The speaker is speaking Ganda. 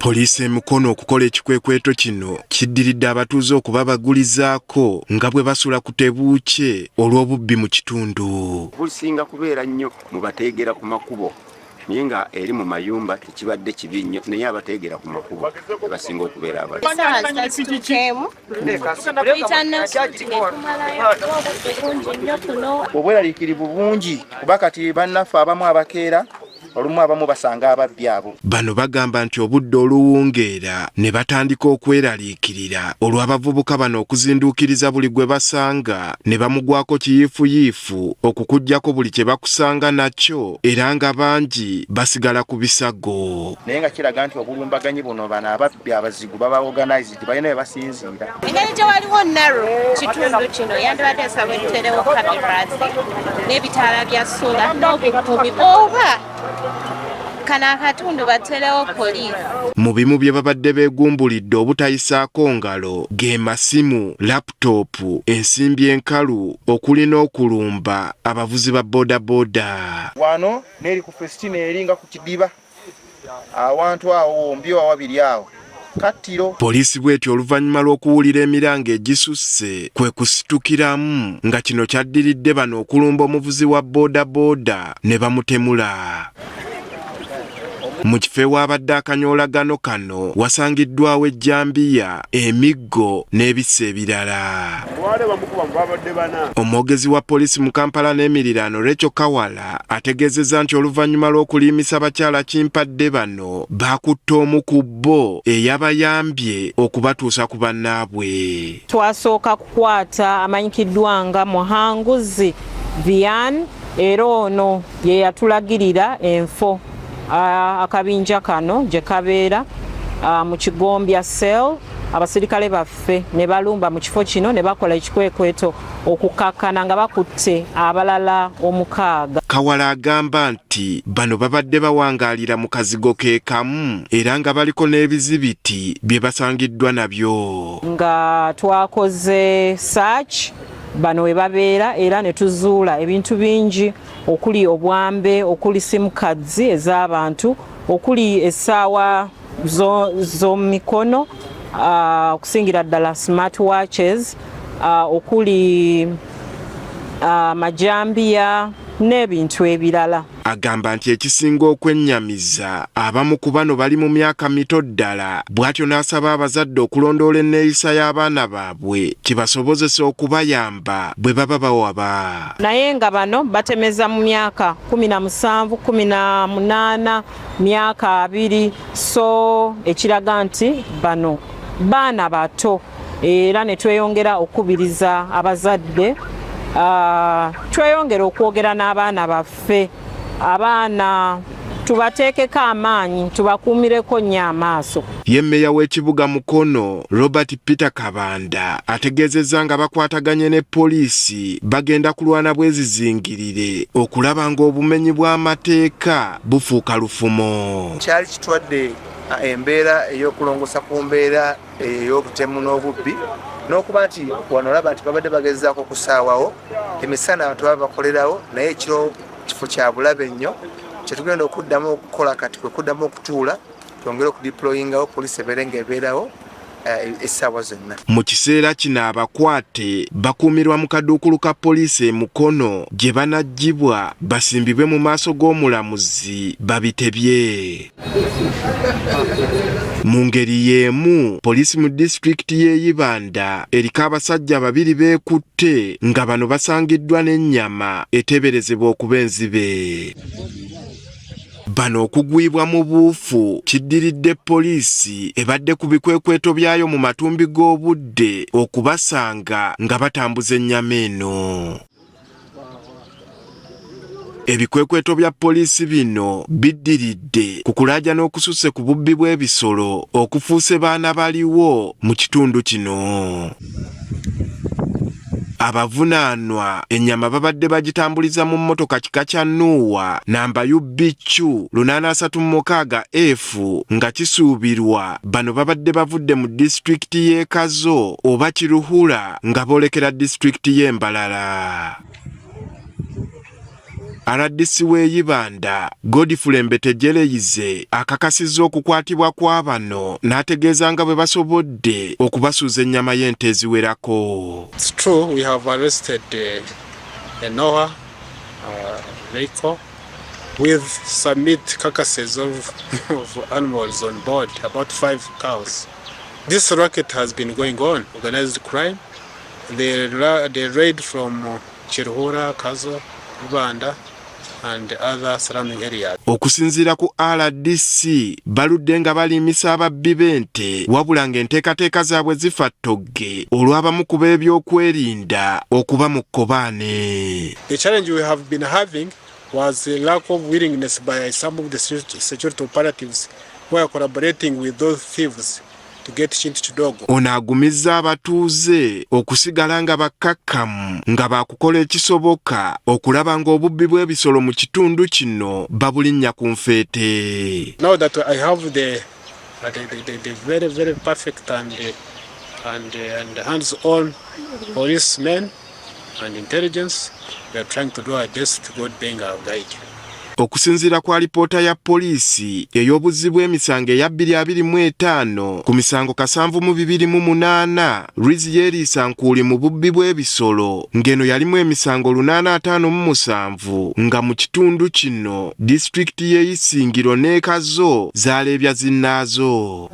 Poliisi e Mukono okukola ekikwekweto kino kiddiridde abatuuze okubabagulizaako nga bwe basula ku tebuukye olw'obubbi mu kitundu. Businga kubeera nnyo mu bateegera ku makubo naye nga eri mu mayumba tekibadde kibi nnyo, naye abateegera ku makubo basinga okubeera abali. Obweraliikirivu bungi kuba kati bannaffe abamu abakeera olumu abamu basanga ababbi abo. Bano bagamba nti obudde oluwungeera ne batandika okweraliikirira olw'abavubuka bano okuzinduukiriza buli gwe basanga ne bamugwako kiyiifuyiifu okukuggyako buli kye bakusanga nakyo era nga bangi basigala ku bisago. Naye nga kiraga nti obulumbaganyi buno bano ababbi abazigu baba organized, balina we basinziira. Engeri gye waliwo narrow kitundu kino yandibadde esaba etuterewo cameras n'ebitaala bya sola n'obukuumi oba kano akatundu baterewo poliisi. Mu bimu bye babadde beegumbulidde obutayisaako ngalo ge masimu, laputoopu, ensimbi enkalu okuli n'okulumba abavuzi ba bodaboda. Wano n'eri ku Festina eri nga ku kidiba awantu awo wombi wawabiri awo kattiro. Poliisi bw'etyo oluvannyuma lw'okuwulira emiranga egisusse kwe kusitukiramu nga kino kyaddiridde bano okulumba omuvuzi wa bodaboda ne bamutemula. Mu kifo ewaabadde akanyoolagano kano wasangiddwawo ejjambiya, emiggo n'ebisa ebirala. Omwogezi wa poliisi mu Kampala n'emiriraano Rachel Kawala ategeezezza nti oluvannyuma lw'okuliimisa bakyala Kimpadde bano baakutte omu ku bo eyabayambye okubatuusa ku bannaabwe. Twasooka kukwata amanyikiddwa nga Muhanguzi Vian era ono ye yatulagirira enfo akabinja kano gye kabeera mu Kigombya cell. Abasirikale baffe ne balumba mu kifo kino ne bakola ekikwekweto okukakkana nga bakutte abalala 6. Kawala agamba nti bano babadde bawangaalira mu kazigo ke kamu era nga baliko n'ebizibiti bye basangiddwa nabyo. Nga twakoze search bano we babeera era ne tuzuula ebintu bingi okuli obwambe, okuli sim cards ez'abantu, okuli essaawa z'omu mikono, okusingira ddala smart watches, okuli amajambiya n'ebintu ebirala. Agamba nti ekisinga okwennyamiza abamu ku bano bali mu myaka mito ddala, bw'atyo n'asaba abazadde okulondoola enneeyisa y'abaana baabwe kibasobozese okubayamba bwe baba bawaba. Naye nga bano batemeza mu myaka 17, 18, myaka 20, so ekiraga nti bano baana bato. Era ne tweyongera okukubiriza abazadde, tweyongera okwogera n'abaana baffe, abaana tubateekeko amaanyi, tubakuumireko nnyo amaaso. Ye mmeeya w'ekibuga Mukono Robert Peter Kabanda ategeezezza nga bakwataganye ne poliisi bagenda kulwana bwezizingirire okulaba ng'obumenyi bw'amateeka bufuuka lufumo. Kyali kitwadde embeera ey'okulongosa ku mbeera ey'obutemu n'obubbi, n'okuba nti wano olaba nti babadde bagezaako okusaawawo emisana abantu baba bakolerawo, naye ekiro kifo kya bulabe nnyo. Kyetugenda okuddamu okukola kati kwe kuddamu okutuula twongere okudeployingawo poliisi ebeere ng'ebeerawo essaawa zonna. Mu kiseera kino abakwate bakuumirwa mu kaduukulu ka poliisi e Mukono gye banaggyibwa basimbibwe mu maaso g'omulamuzi babitebye. Mu ngeri y'emu poliisi mu disitulikiti y'e Ibanda eriko abasajja 2 beekutte nga bano basangiddwa n'ennyama eteeberezebwa okuba enzibe. Bano okugwibwa mu buufu kiddiridde poliisi ebadde ku bikwekweto byayo mu matumbi g'obudde okubasanga nga batambuza ennyama eno. Ebikwekweto bya poliisi bino biddiridde ku kulaajana okususse ku bubbi bw'ebisolo okufuuse baana baliwo mu kitundu kino. Abavunaanwa ennyama babadde bagitambuliza mu mmotoka kika kya Nuuwa namba UBQ 836 F nga kisuubirwa bano babadde bavudde mu disitulikiti y'e Kazo oba Kiruhura nga boolekera disitulikiti y'e Mbarara. Rdc w'e Ibanda, Godfrey Mbetegyereize akakasizza okukwatibwa kwa bano n'ategeeza nga bwe basobodde okubasuuza ennyama y'ente eziwerako. It's true, we have arrested a Noah vehicle with some meat carcasses of animals on board, about 5 cows. This racket has been going on, organized crime. They raid from Kiruhura, Kazo, Ibanda and other surrounding areas. Okusinziira ku RDC, baludde nga baliimisa ababbi b'ente wabula ng'enteekateeka zaabwe zifa ttogge olw'abamu ku b'ebyokwerinda okuba mu kkobaane. The challenge we have been having was the lack of willingness by some of the security operatives who are collaborating with those thieves to get Kintu Kidogo. Ono agumizza abatuuze okusigala nga bakkakkamu nga baakukola ekisoboka okulaba ng'obubbi bw'ebisolo mu kitundu kino babulinnya ku nfeete. Now that I have the very, very perfect and hands-on policemen and intelligence, we are trying to do our best, God being our guide. Okusinziira ku alipoota ya poliisi ey'obuzzi bw'emisango eya 2025, ku misango 728, Rwizi yeeriisa nkuuli mu bubbi bw'ebisolo ng'eno yalimu emisango 857, nga mu kitundu kino disitulikiti y'e Isingiro n'e Kazo zaaleebya zinnaazo.